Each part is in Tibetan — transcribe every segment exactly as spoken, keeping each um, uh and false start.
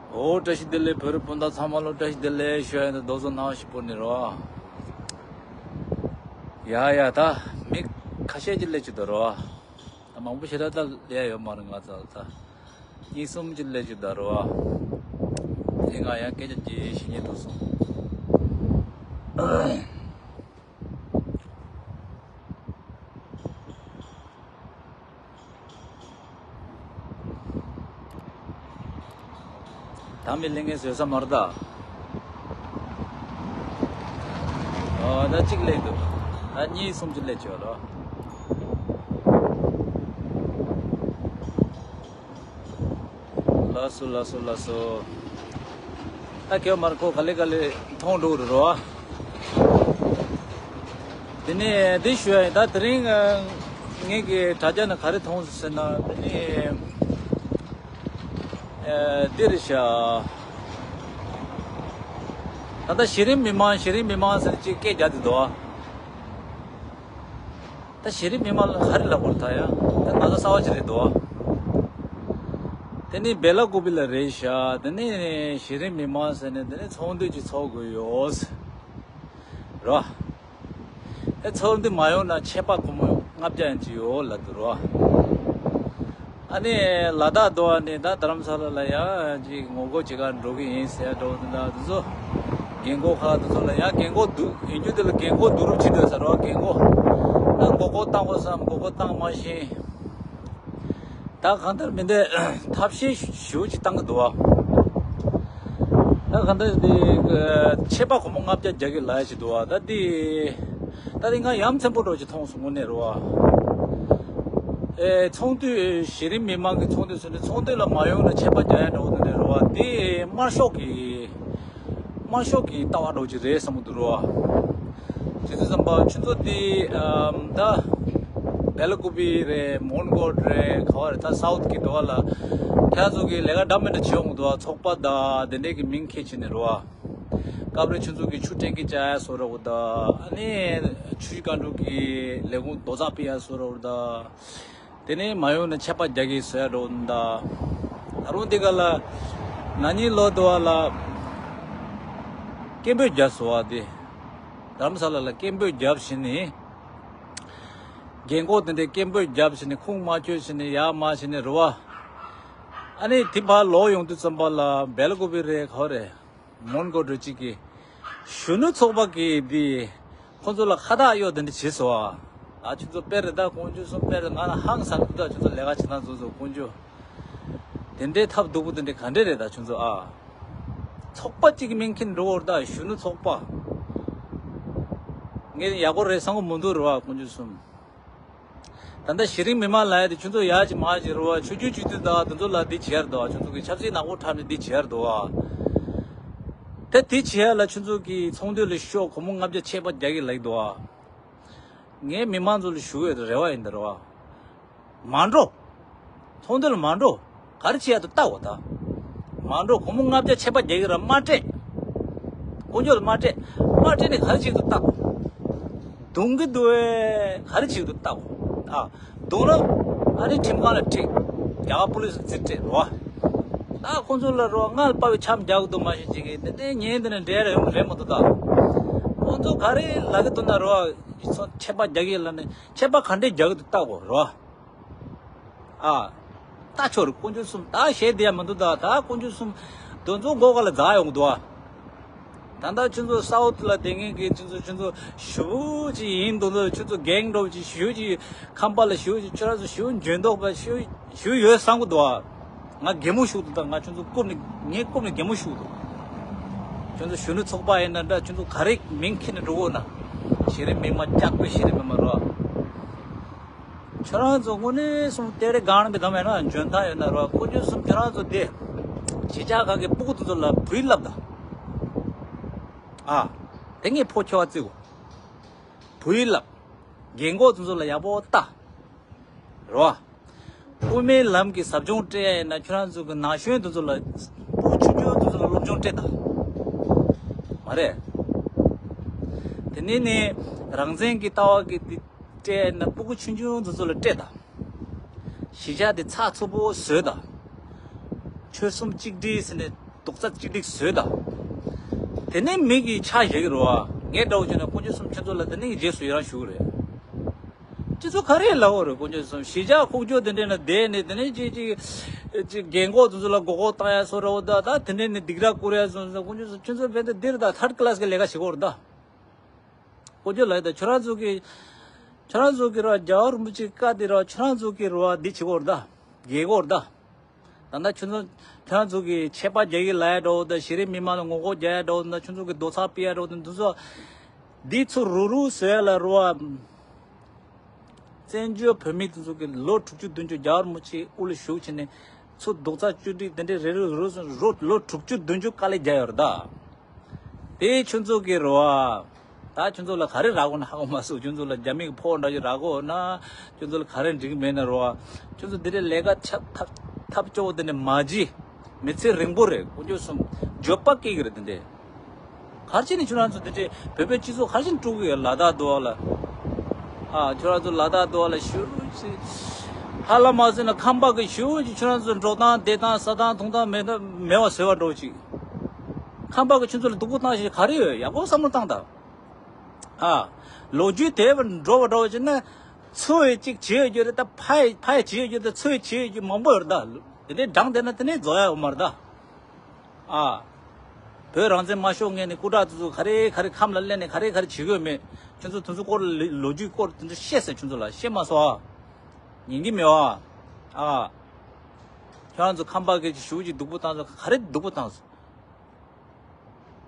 ཨོ། བཀྲ་ཤིས་བདེ་ལེགས། བོད་རིགས་སྤུན་ཟླ་ཚང་མ་ལོ་བཀྲ་ཤིས་བདེ་ལེགས་ཞུ་ཡ་ཡིན། ད་རྡོ་བཟོ་ནང་ཞིག་པོ་ནི་རོ། ཡ་ཡ། ད་མི་ཁ་ཤས་ཅིག་སླེབས་ཀྱི་འདུག་རོ། ད་མང་པོ་ཞེ་དྲག་ད་སླེབས་ཡ་ཡོད་མ་རེད། ང་ཚོ་ད་གཉིས་གསུམ་ཅིག་སླེབས་ཀྱི་འདུག་རོ། དེ་ང་ཡང་སྐད་ཆ་ཅིག་བཤད་སྙིང་འདོད་སོང་། ད་མི་ལེན་མཁན་བཟོས་ས་མ་རེད་ད། ཨ། ད་གཅིག་སླེབས་འདུག་ད་གཉིས་གསུམ་ཅིག་སླེབས་བྱས་ལོ། ལགས་སོ། ལགས་སོ། ལགས་སོ། ད་གེ་མར་ཁོ་ག་ལེ་ག་ལེ་མཐོང་འགྲོ་རུ་རོ། དེ་ནས་འདི་ཞུ་ཡ་ཡིན། ད་དེ་རིང་ངེད་ཀྱི་དྲ་རྒྱ་ནས་ག་རེ་མཐོང་ཟེར་ན། དེ་ནས་འདི་རེད་ཤག་ད་ལྟ་གཞི་རིམ་མི་མང་། གཞི་རིམ་མི་མང་ཟེར་ཅིག་སྐད་རྒྱག་དེ་འདུག་ད་གཞི་རིམ་མི་མང་ལ་ག་རེ་ལབ་དགོས་རེད་ད་ཡ། ད་ང་ཚོ་གསར་པ་ཅིག་རེད་འདུག་དེ་ནི་སྦེ་ལ་ཀུ་པི་ལ་རེད་ཤག་དེ་ནི་གཞི་རིམ་མི་མང་ཟེར་ནས་དེ་ནི་ཚོགས་འདུ་ཅིག་ཚོགས་དགོས་ཡོད་རོ། ཨེ། ཚོགས་འདུ་མ་ཡོང་ན་ཆད་པ་སྒོར་མོ་ལྔ་བརྒྱ་ཡན་ཅིག་ཡོད་ལབ་འདུག་རོ། ཨ་ནི་ལ་དྭགས་དུ་བ་ནི་ད་རྡ་རམ་ས་ལ་ལ་ཡ་ཅིག་ངོ་རྒོལ་བྱེད་གར་འགྲོ་གི་ཡིན་ཟེར་འགྲོ་འདུག་ད་དེ་ཚོ་རྒན་གོག་ཁག་དེ་ཚོ་ལ་ཡ་རྒན་གོག་བསྡུ་ཡིན་རྒྱུ་དེ་ལ་རྒན་གོག་བསྡུ་རུབ་བྱེད་འདོད་ཟེར་རོ། རྒན་གོག་ད་མགོ་སྐོར་བཏང་དགོས་བསམ་མགོ་སྐོར་བཏང་མ་ཤེས། ད་གང་ལྟར་མི་འདི་ཐབས་ཤེས་ཞུ་ཅིག་བཏང་གི་འདུག་བ། ད་གང་ལྟར་འདི་ཆད་པ་སྒོར་མོ་ལྔ་བརྒྱ་རྒྱག་གི་ལབ་ཅིག་འདུག་བ། ད་འདི་ད་འདི་ང་ཡ་མཚན་པོ་འདྲ་ཅིག་མཐོང་སོང་། དངོས་གནས་རེད་བ། ཨེ། ཚོགས་འདུ་གཞི་རིམ་མི་མང་གི་ཚོགས་འདུ་ཟེར་ནས་ཚོགས་འདུ་ལ་མ་ཡོང་ན་ཆད་པ་རྒྱག་ཡ་འདྲ་བོ་འདི་འདྲ་རེད་བ། འདི་དམར་ཤོག་གི་དམར་ཤོག་གི་ལྟ་བ་འདྲ་བོ་ཅིག་རེད་བསམ་གྱི་འདུག་རེད་བ། དུས་ཚོད་ཙམ་པ་ཁྱོད་ཚོ་འདི་ཨམ་ད་སྦེ་ལ་ཀུ་པི་རེད། མོན་གྷོ་རེད། ག་བ་རེད། ད་སའུ་ཐི་གི་འདུག་བ་ལ། ཁྱེད་ཚོ་གི་ལས་ཀ་འདྲ་མི་འདྲ་བྱེད་ཡོང་གི་འདུག་བ། ཚོགས་པ་དང་དེ་འདྲས་ཀྱི་མིང་འཁྱེར་བྱས་ནས་རེད་བ། སྐབས་རེ་ཁྱོད་ཚོ་གི་ཆུ་ཊེང་ཀི་བཅག་ཡ་བཟོ་འདྲ་བོ་དང་། ཨ་ནི་ཆུ་བཞི་སྒང་དྲུག་གི་ལས་ཁུངས་རྡོ་ཚགས་ཕུད་ཡ་བཟོ་འདྲ་བོ་དང་། དེ་ནས་མ་ཡོང་ན་ཆད་པ་རྒྱག་གི་བཟོ་ཡ་འདྲ་བོ་དང་། ད་རུང་དེ་ག་ལ་ན་ནིང་ལོ་དུ་བ་ལ་སྐད་འབོད་བརྒྱབ་སོང་བ། དེ་རྡ་རམ་ས་ལ་ལ་སྐད་འབོད་བརྒྱབ་བྱས་ནས། རྒན་གོག་དེ་འདྲས་སྐད་འབོད་བརྒྱབ་བྱས་ནས་ཁུངས་མ་འཁྱོལ་བྱས་ནས་ཡར་མར་བྱས་ནས་རེད་བ། ཨ་ནི་དེ་ཕར་ལོག་ཡོང་དུས་ཙམ་པ་ལ་སྦེ་ལ་ཀུ་པི་རེད། ག་བ་རེད། མོན་གྷོ་འདྲ་ཅིག་གི་གཞོན་ནུ་ཚོགས་པ་གི་དེ་ཁོང་ཚོ་ལ་ཁ་བཏགས་གཡོག་དེ་འདྲ་བྱས་སོང་ཨ། ཨ། ཁྱོད་ཚོ་དཔེ་རེད་ད། དཀོན་མཆོག་གསུམ། དཔེ་རེད། ང་ལ་ཧང་སང་གི་འདུག་ཁྱོད་ཚོ་ལས་ཀ་བྱེད་སྟངས་ཚོ་ཚོ་དཀོན་མཆོག་དེ་འདྲའི་ཐབས་སྡུག་པོ་དེ་འདྲ་ག་འདྲ་རེད་ད་ཁྱོད་ཚོ་ཨ། ཚོགས་པ་གཅིག་གི་མིང་འཁྱེར་འགྲོ་བར་ད་གཞོན་ནུ་ཚོགས་པ། ངས་ཡག་པོ་རེད་བསམ་གི་མི་འདུག་རེད་བ། དཀོན་མཆོག་གསུམ། ད་ལྟ་གཞི་རིམ་མི་མང་ལབ་ཡ་དེ་ཁྱོད་ཚོ་ཡག་ཅིག་མ་ཅིག་རེད་བ། ཆོས་བརྒྱུད་སྤྱི་འཐུས་དང་དེ་ཚོ་ལ་འདི་བྱེད་ཡ་རེད་དོ། ཁྱོད་ཚོ་གི་ཆབ་སྲིད་ནག་པོ་འཁྲབ་ནས་འདི་བྱེད་ཡ་རེད་དོ། དེ་འདི་བྱེད་ཡ་ལ་ཁྱོད་ཚོ་གི་ཚོགས་འདུ་ལ་ཤོག་སྒོར་མོ་ལྔ་བརྒྱ་ཆད་པ་རྒྱག་གི་ལབ་ཀྱི་འདུག་ཨ། ངས་མི་མང་ཚོ་ལ་ཞུ་ཡོད་རེ་བ་ཡིན་ད་རེད་བ། མ་འགྲོ། ཚོགས་འདུ་ལ་མ་འགྲོ། ག་རེ་བྱེད་ཡ་འདུག་ལྟ་འོ་ད། མ་འགྲོ། སྒོར་མོ་ལྔ་བརྒྱ་ཆད་པ་རྒྱག་གི་ར་མ་སྤྲད། དཀོན་མཆོག་ལ་མ་སྤྲད། མ་སྤྲད་ནས་ག་རེ་བྱེད་ཀྱི་འདུག་ལྟ་འོ། རྡུང་གི་འདུག་ཨེ། ག་རེ་བྱེད་ཀྱི་འདུག་ལྟ་འོ། ཨ། རྡུང་ན་ཨ་ནི་ཁྲིམས་ཁང་ལ་ཁྲིད། རྒྱ་གར་པུ་ལིས་ལ་རྩིས་སྤྲད་རོ། ད་ཁོང་ཚོ་ལ་རོ་མངལ་སྤར་བའི་ཆམ་རྒྱག་གི་འདུག་མ་གཞི་ཅིག་གིས་དེ་ནས་ཉིན་དེ་ནས་འབྲེལ་རེ་ཡོང་གི་རེད་མ་གཏོགས་ད། ཁོང་ཚོ་ག་རེ་ལབ་ཀྱི་འདུག་ན་རོ། ཆད་པ་རྒྱག་གི་ལབ་ནས་ཆད་པ་ག་འདྲས་རྒྱག་གི་འདུག་ལྟ་འོ་རོ། ཨ། ད་ཆོག་རེད། དཀོན་མཆོག་གསུམ། ད་ཞེད་དེ་ཡ་མི་འདུག་ད། ད་དཀོན་མཆོག་གསུམ། དེ་ཚོ་མགོ་སྐོར་ལ་འཛེག་ཡོང་གི་འདུག་ཨ། ད་ལྟ་ཁྱོད་ཚོ་སའུ་ཐི་ལ་བསྡད་མཁན་གྱི་ཁྱོད་ཚོ་ཁྱོད་ཚོ་ཞེ་པོ་ཅིག་ཡིན་མདོག་མདོག་ཁྱོད་ཚོ་གེང་འདྲ་བོ་ཅིག་ཞེ་པོ་ཅིག་ཁམས་པ་ལ་ཞེ་པོ་ཅིག་ཁྱོད་རང་ཚོ་ཞེ་པོ་འཇོན་མདོག་པ་ཞེ་པོ་ཞེ་པོ་ཡོད་བསམ་གྱི་འདུག་ཨ། ང་གད་མོ་ཤོར་འདུག་ད་ང་ཁྱོད་ཚོ་རྐུབ་ནས་ངའི་རྐུབ་ནས་གད་མོ་ཤོར་འདུག་ཁྱོད་ཚོ་གཞོན་ནུ་ཚོགས་པ་ཡིན་ན་འདྲ། ཁྱོད་ཚོ་ག་རེ་མིང་འཁྱེར་ནས་འགྲོ་གོ་ན། གཞི་རིམ་མི་མང་སྐྱག་པའི་གཞི་རིམ་མི་མང་རོ། ཁྱོད་རང་ཚོ་དངོས་གནས་གསུང་། ཏེ་རེ་གང་དེ་གང་མེད་ན་འཇོན་ཐང་ཡོད་ན་རོ། དཀོན་མཆོག་གསུམ། ཁྱོད་རང་ཚོ་དེ་གཞིས་ཆགས་ཁག་གི་སྤུ་གུ་དེ་ཚོ་ལ་བུ་ཡིག་བསླབ་དང་། ཨ། དེ་ངས་ཕོ་ཁྱོ་བ་བརྩི་གོ། བུ་ཡིག་བསླབ། རྒན་གོག་དེ་ཚོ་ལ་ཡག་པོ་ལྟ། རོ། དབུ་མའི་ལམ་གྱི་ཟབ་སྦྱོང་སྤྲད་ཡ་ཡིན་ན་ཁྱོད་རང་ཚོ་གི་ན་གཞོན་དེ་ཚོ་ལ། སྤུ་གུ་ཆུང་ཆུང་དེ་ཚོ་ལ་སློབ་སྦྱོང་སྤྲད་དང་། མ་རེད། དེ་ནས་ནི་རང་བཙན་གྱི་ལྟ་བ་གི་དེ་སྤྲད་ན་སྤུ་གུ་ཆུང་ཆུང་དེ་ཚོ་ལ་སྤྲད་དང་། གཞིས་ཆགས་དེ་ཚགས་ཚུད་པོ་བཟོས་དང་། ཆོལ་གསུམ་གཅིག་སྒྲིལ་ཟེར་ནས་ རྡོག་རྩ་གཅིག་སྒྲིལ་བཟོས་དང་། དེ་ནས་མི་གི་ཆ་བཞག་གི་རེད་བ། ངས་འདྲ་བོ་བྱས་ན་དཀོན་མཆོག་གསུམ་ཁྱོད་ཚོ་ལ་དེ་ནས་རྗེས་སུ་ཡི་རང་ཞུ་གི་རེད། སྤྱི་ཚོགས་ག་རེ་ལབ་དགོས་རེད། དཀོན་མཆོག་གསུམ་གཞིས་ཆགས་ཁུག་ཀྱོག་དེ་འདྲས་ན་བསྡད་ནས། དེ་ནས་ཅིག་ཅིག་ཅིག་རྒན་གོག་དེ་ཚོ་ལ་མགོ་སྐོར་བཏང་ཡ་བཟོ་འདྲ་བོ་དང་། ད་དེ་འདྲས་ནས་སྡིགས་ར་བསྐུལ་ཡ་བཟོ་འདྲ། དཀོན་མཆོག་གསུམ་ཁྱོད་ཚོ་བས་ད་འདིར་ད་ཐར་ཌི་ཀ་ལ་སི་གི་ལས་ཀ་བྱེད་དགོས་རེད་ད། དཀོན་མཆོག་ལ་ཡ་ད་ཁྱོད་རང་ཚོ་གི་ཁྱོད་རང་ཚོ་གི་ར་རྒྱལ་བ་རིན་པོ་ཆེ་བཀའ་དེ་ར་ཁྱོད་རང་ཚོ་གི་ར་བ་འདི་བྱེད་དགོས་རེད་ད། རྒྱལ་དགོས་རེད་ད། ད་ལྟ་ཁྱོད་ཚོ་ཁྱོད་རང་ཚོ་གི་ཆད་པ་རྒྱག་གི་ལབ་ཡ་འདྲ་བོ་དང་། གཞི་རིམ་མི་མང་ལ་ངོ་རྒོལ་རྒྱག་ཡ་འདྲ་བོ་དང་། ཁྱོད་ཚོ་གི་རྡོག་རྩ་སྤེལ་ཡ་འདྲ་བོ་དང་། འདི་ཚོ་འདི་ཚོ་རུག་རུག་བཟོ་ཡ་ལ་རོ་བ། བཙན་བྱོལ་བོད་མི་དེ་ཚོ་གི་ལོ་དྲུག་ཅུ་བདུན་ཅུ་རྒྱལ་བ་རིན་པོ་ཆེ་དབུ་ལ་བཞུགས་བྱས་ནས་ཚུར་རྡོག་རྩ་གཅིག་སྒྲིལ་དེ་འདྲའི་རེ་རེ་རུག་རུག་ལོ་དྲུག་ཅུ་བདུན་ཅུ་དཀའ་ལས་རྒྱག་ཡོད་རེད་ད། དེ་ཁྱོད་ཚོ་གི་རོ་བ། ད་ཁྱོད་ཚོ་ལ་ག་རེ་རག་གོ་ན་ཧ་གོ་མ་སོང་། ཁྱོད་ཚོ་ལ་རྒྱ་མི་གི་ཕོགས་འདྲ་ཞིག་རག་གོ་ན། ཁྱོད་ཚོ་ལ་ག་རེ་འགྲིག་མེད་ན་རོ་བ། ཁྱོད་ཚོ་འདི་འདྲའི་ལས་ཀ་ཆབ་ཐབས་ཐབས་སྐྱོ་བོ་དེ་འདྲ་མ་བྱེད། མི་ཚེ་རིང་པོ་རེད། དཀོན་མཆོག་གསུམ་འགྱོད་པ་སྐྱེ་གི་རེད། དེ་འདྲའི་ག་རེ་བྱས་ནས་ཁྱོད་རང་ཚོ་དེ་འདྲའི་བོད་པའི་སྤྱི་ཚོགས་ག་རེ་བྱས་ནས་དཀྲུག་གི་ཡོད། ལ་དྭགས་དུ་བ་ལ། ཨ། ཁྱོད་རང་ཚོ་ལ་དྭགས་དུ་བ་ལ་ཞུ་རུ་ཅིག་ཧ་ལམ་མ་ཟེར་ན་ཁམས་པ་གི་ཞུ་ཅིག་ཁྱོད་རང་ཚོ་འགྲོ་སྟངས་བསྡད་སྟངས་ཟ་སྟངས་འཐུང་སྟངས་མེད་མེད་པ་བཟོས་པ་འདྲ་བོ་ཅིག་ཁམས་པ་གི་ཁྱོད་ཚོ་ལ་སྡུག་པོ་བཏང་ཞིག་ག་རེ་ཡོད། ཡག་པོ་བསམ་བློ་བཏང་དང་། ཨ། ལོ་རྒྱུས་དེབ་འགྲོ་བ་འདྲ་བོ་བྱས་ན། ཚུར་ཡི་གཅིག་བྱེད་ཡོད་རྒྱུ་རེད་ད། ཕར་ཡི་ཕར་ཡི་བྱེད་ཡོད་རྒྱུ་ད། ཚུར་ཡི་བྱེད་ཡོད་རྒྱུ་མང་པོ་ཡོད་རེད་ད། དེ་འདྲའི་འགྲངས་བསྡད་ན་དེ་ནས་རྫོགས་ཡ་ཡོད་མ་རེད་ད། ཨ། བོད་རང་བཙན་མ་ཤོར་སྔོན་ནས་སྐུ་དྲག་དེ་ཚོ་ག་རེ་ག་རེ་ཁམས་ལ་སླེབས་ནས་ག་རེ་ག་རེ་བྱེད་དགོས་མེད། ཁྱོད་ཚོ་དེ་ཚོ་སྐོར་ལ་ལོ་རྒྱུས་སྐོར་དེ་ཚོ་བཤད་ཟེར། ཁྱོད་ཚོ་ལ་བཤད་མ་སོང་ཨ། ཉན་གྱི་མེད་ཨ། ཨ། ཁྱོད་རང་ཚོ་ཁམས་པ་གི་ཞུ་ཅིག་སྡུག་པོ་བཏང་ཚོ་ག་རེ་སྡུག་པོ་བཏང་སོང་།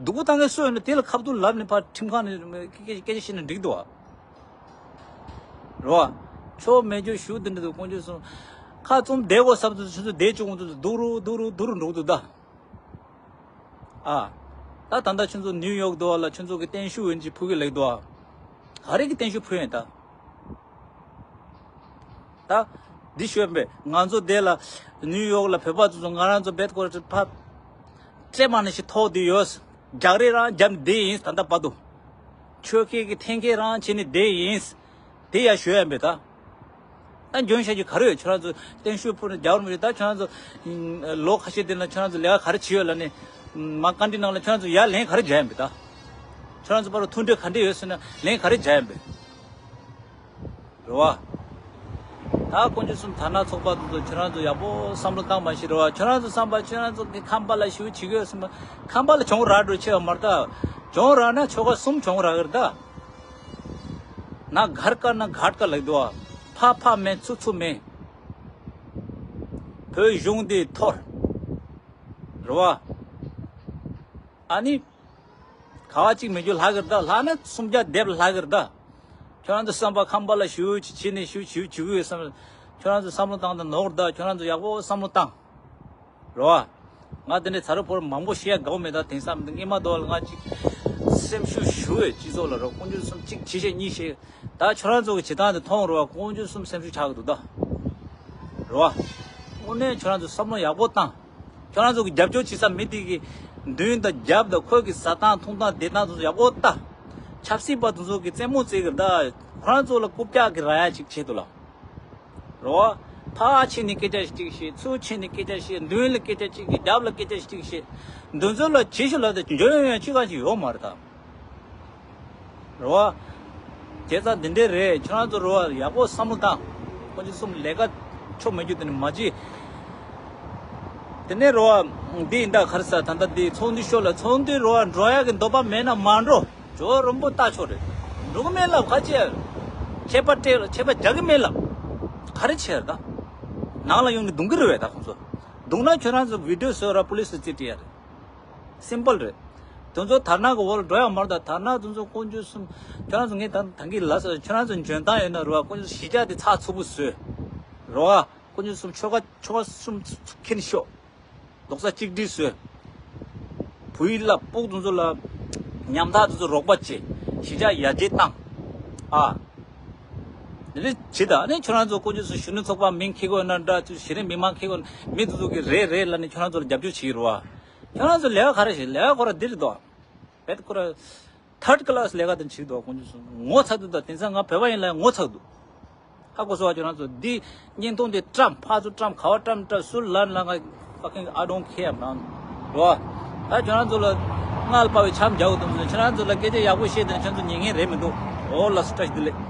སྡུག་པོ་བཏང་མཁན་སུ་ཡོད་ན་དེ་ལ་ཁ་བཏུད་ལབ་ནས་ཕར་ཁྲིམས་ཁང་ནས་སྐད་ཆ་སྐད་ཆ་བཤད་ན་འགྲིག་འདུག་ཨ། རོ། ཆོ་མེད་རྒྱུ་ཞུ་དེ་འདྲ་འདུག་དཀོན་མཆོག་གསུམ། ཁ་བཙུམ་བསྡད་དགོས་བསམ་དུས་ཁྱོད་ཚོ་བསྡད་བཅུག་འོང་དུས་སྡུག་རུ་སྡུག་རུ་སྡུག་རུ་འགྲོ་གི་འདུག་ད། ཨ། ད་ད་ལྟ་ཁྱོད་ཚོ་ནིའུ་ཡོག་འདུག་ལ་ཁྱོད་ཚོ་གི་བརྟན་བཞུགས་འོན་ཅིག་ཕུལ་གི་ལེགས་འདུག་ཨ། ག་རེ་གི་བརྟན་བཞུགས་ཕུལ་ཡོད་ད། ད། འདི་ཞུས་པས་ང་ཚོ་དེ་ལ་ནིའུ་ཡོག་ལ་བོད་པ་ཚོ་ཚོ་ང་རང་ཚོ་བེད་ཁོ་ར་ཕ། ཏྲེ་མ་ནི་ཞིག་ཐོག་དེ་ཡོད། རྒྱག་རེས་རང་རྒྱབ་ནས་བསྡད་ཡིན་ད་ལྟ་བར་དུ། ཆོས་སྐད་ཀྱི་འཐེན་འཁྱེར་རང་བྱས་ནས་བསྡད་ཡིན། དེ་ཡ་ཞུ་ཡ་མེད་ད། ད་འཇོན་ཤ་གི་ག་རེ་ཡོད། ཁྱོད་རང་ཚོ་བརྟན་བཞུགས་ཕུལ་ནས་རྒྱག་རུ་མི་རེད་ད། ཁྱོད་རང་ཚོ་ལོ་ཁ་ཤས་དེ་ན་ཁྱོད་རང་ཚོ་ལས་ཀ་ག་རེ་བྱས་ཡོད་ལ་ནི། མ་བཀའ་འདྲི་གནང་ལ་ཁྱོད་རང་ཚོ་ཡ་ལན་ག་རེ་རྒྱག་ཡ་མེད་ད། ཁྱོད་རང་ཚོ་བར་དུ་མཐུན་སྒྲིལ་ག་འདྲ་ཡོད་ཟེར་ན་ལན་ག་རེ་རྒྱག་ཡ་མེད། རེད་བ། ད་དཀོན་མཆོག་གསུམ་དར་ནག་ཚོགས་པ་དེ་ཚོ་ཁྱོད་རང་ཚོ་ཡག་པོ་བསམ་བློ་བཏང་མ་ཤེས་རེད་བ། ཁྱོད་རང་ཚོ་བསམ་པ་ཁྱོད་རང་ཚོ་གི་ཁམས་པ་ལ་ཞུ་བྱེད་དགོས་བསམ་པ། ཁམས་པ་ལ་གྱོང་རག་འགྲོ་ཆེ་བ་མ་རེད་ད། གྱོང་རག་ན་ཆོལ་ཁ་གསུམ་གྱོང་རག་གི་རེད་ད། ན་གར་ཀ་ན་གར་ཀ་ལགས་འདུག་བ། ཕ་ཕ་མེད་ཚུ་ཚུ་མེད། བོད་གཞུང་འདི་འཐོར། རེད་བ། ཨ་ནི། ག་བ་གཅིག་མེད་རྒྱུ་ལྷག་གི་རེད་ད། ལྷག་ན་སུམ་བརྒྱ་བསྡེབ་ལྷག་གི་རེད་ད། ཁྱོད་རང་ཚོ་བསམ་པ་ཁམས་པ་ལ་ཞུ་ཅིག་བྱས་ནས་ཞུ་ཞུ་བྱེད་གི་ཡོད་བསམ། ཁྱོད་རང་ཚོ་བསམ་བློ་བཏང་དང་ནོར་ད། ཁྱོད་རང་ཚོ་ཡག་པོ་བསམ་བློ་བཏང་། རེད་བ། ང་དེ་འདྲའི་ཚ་རུ་ཕོར་མང་པོ་བཤད་ཡ་དགའ་བོ་མེད་ད། དེང་སང་སྔས་མ་དོ་ལ་ང་ཅིག་སེམས་ཤུགས་ཞུ་བའི་སྤྱི་ཚོགས་ལ་རོགས་དཀོན་མཆོག་གསུམ་གཅིག་བྱེད་ཤེས་གཉིས་ཤེས། ད་ཁྱོད་རང་ཚོ་གི་བྱེད་སྟངས་དེ་མཐོང་རུ་བ་དཀོན་མཆོག་གསུམ་སེམས་ཤུགས་ཆག་གི་འདུག་ད། རེད་བ། དངོས་གནས་ཁྱོད་རང་ཚོ་བསམ་བློ་ཡག་པོ་བཏང་། ཁྱོད་རང་ཚོ་གི་རྒྱབ་སྐྱོར་བྱེད་ས་མི་དེ་གི་མདུན་དང་རྒྱབ་དང་ཁོ་གི་ཟ་སྟངས་འཐུང་སྟངས་བསྡད་སྟངས་དེ་ཚོ་ཡག་པོ་ལྟ། ཆབ་སྲིད་པ་དེ་ཚོ་གི་རྩེད་མོ་རྩེ་གི་ད། ཁོ་རང་ཚོ་ལ་རྐུབ་བཀྱག་གི་རག་ཡ་ཅིག་བྱེད་འདུག་ལ། རེད་བ། ཕར་ཕྱིན་ནས་སྐད་ཆ་ཞིག་ཅིག་བཤད། ཚུར་ཕྱིན་ནས་སྐད་ཆ་བཤད། མདུན་ལ་སྐད་ཆ་ཅིག་གི། རྒྱབ་ལ་སྐད་ཆ་ཞིག་ཅིག་བཤད། འདི་ཚོ་ལ་བྱེད་ཤོག་ལབ་དེ་འཇོན་ཡོང་ཡ་ཅི་གང་ཞིག་ཡོད་མ་རེད་ད། རེད་བ། བྱས་ཙང་འདི་འདྲས་རེད། ཁྱོད་རང་ཚོ་རེད་བ། ཡག་པོ་བསམ་བློ་བཏང་། དཀོན་མཆོག་གསུམ་ལས་ཀ་ཆོ་མེད་རྒྱུ་དེ་ནི་མ་བྱེད། དེ་ནས་རེད་བ། འདི་ཡིན་ད་ག་རེ་ཟ། ད་ལྟ་འདི་ཚོགས་འདུ་ཤོར་ལ། ཚོགས་འདུ་རེད་བ། འགྲོ་ཡག་གི་འདོད་པ་མེད་ན་མ་འགྲོ། ཇོ་རིན་པོ་ལྟ་ཆོག་རེད། འགྲོ་གི་མེད་ལབ་ཁ་ཆེ། ཆད་པ་སྤྲད་ལ་ཆད་པ་རྒྱག་གི་མེད་ལབ། ག་རེ་བྱེད་རེད་ད། ནང་ལ་ཡོང་ནས་རྡུང་གི་རེད་བས་ད་ཁོང་ཚོ། རྡུང་ན་ཁྱོད་རང་ཚོ་བི་ཌིའོ་བཟོས་ར་པུ་ལི་སི་རྩིས་སྤྲད་ཡ་རེད། སིམ་པལ་རེད། དེ་ཚོ་དར་ནག་གི་འོག་ལ་འགྲོ་ཡག་མ་རེད་ད། དར་ནག་དེ་ཚོ་དཀོན་མཆོག་གསུམ། ཁྱོད་རང་ཚོ་ངས་ད་ད་གིན་ལབ་ས། ཁྱོད་རང་ཚོ་འཇོན་ཐང་ཡོད་ན་རེད་བ། དཀོན་མཆོག་གསུམ་གཞིས་ཆགས་དེ་ཚགས་ཚུད་པོ་བཟོས། རེད་བ། དཀོན་མཆོག་གསུམ་ཆོལ་ཁ་ཆོལ་ཁ་གསུམ་ཁྱེར་ཤོག་རྡོག་རྩ་གཅིག་སྒྲིལ་བཟོས། བོད་ཡིག་ལ་ཕྲུ་གུ་དེ་ཚོ་ལ་ཉམ་ཐག་དེ་ཚོ་རོགས་པ་བྱེད། གཞིས་ཆགས་ཡར་རྒྱས་བཏང་། ཨ། འདི་འདྲ་བྱེད་ད། ཨ་ནི་ཁྱོད་རང་ཚོ་དཀོན་མཆོག་གསུམ་གཞོན་ནུ་ཚོགས་པ་མིང་འཁྱེར་དགོས་ན་འདྲ། གཞི་རིམ་མི་མང་འཁྱེར་དགོས་ན། མི་དེ་ཚོ་གི་རེད་རེད་ལབ་ནས་ཁྱོད་རང་ཚོ་ལ་རྒྱབ་སྐྱོར་བྱེད་ཀྱི་རེད་བ། ཁྱོད་རང་ཚོ་ལས་ཀ་ག་རེ་བྱེད། ལས་ཀ་ཁོ་ར་འདི་རེད་དོ། བེད་ཁོ་ར། ཐར་ཌི་ཀ་ལ་སི་ལས་ཀ་དེ་བྱེད་འདུག་དཀོན་མཆོག་གསུམ་ངོ་ཚ་འདུག་ད། དེང་སང་ང་བོད་པ་ཡིན་ལ་ངོ་ཚ་འདུག་ཧ་གོ་སོང་ང་། ཁྱོད་རང་ཚོ་འདི་བརྙན་ཐུང་འདི་བཀྲམ། ཕར་ཚུར་བཀྲམ། ག་བ་བཀྲམ་བཀྲམ། སུ་ལབ་ལབ། ང་fucking I don't care man. རོ། ད་ཁྱོད་རང་ཚོ་ལ་མངལ་སྤར་བའི་འཆམ་རྒྱག་དགོས་དུས་ཚོད་ཁྱེད་རང་ཚོ་ལ་སྐད་ཆ་ཡག་པོ་བཤད་དེ་ཁྱོད་ཚོ་ཉན་མཁན་རེད་མི་འདུག་འོ་ལགས་སོ། བཀྲ་ཤིས་བདེ་ལེགས།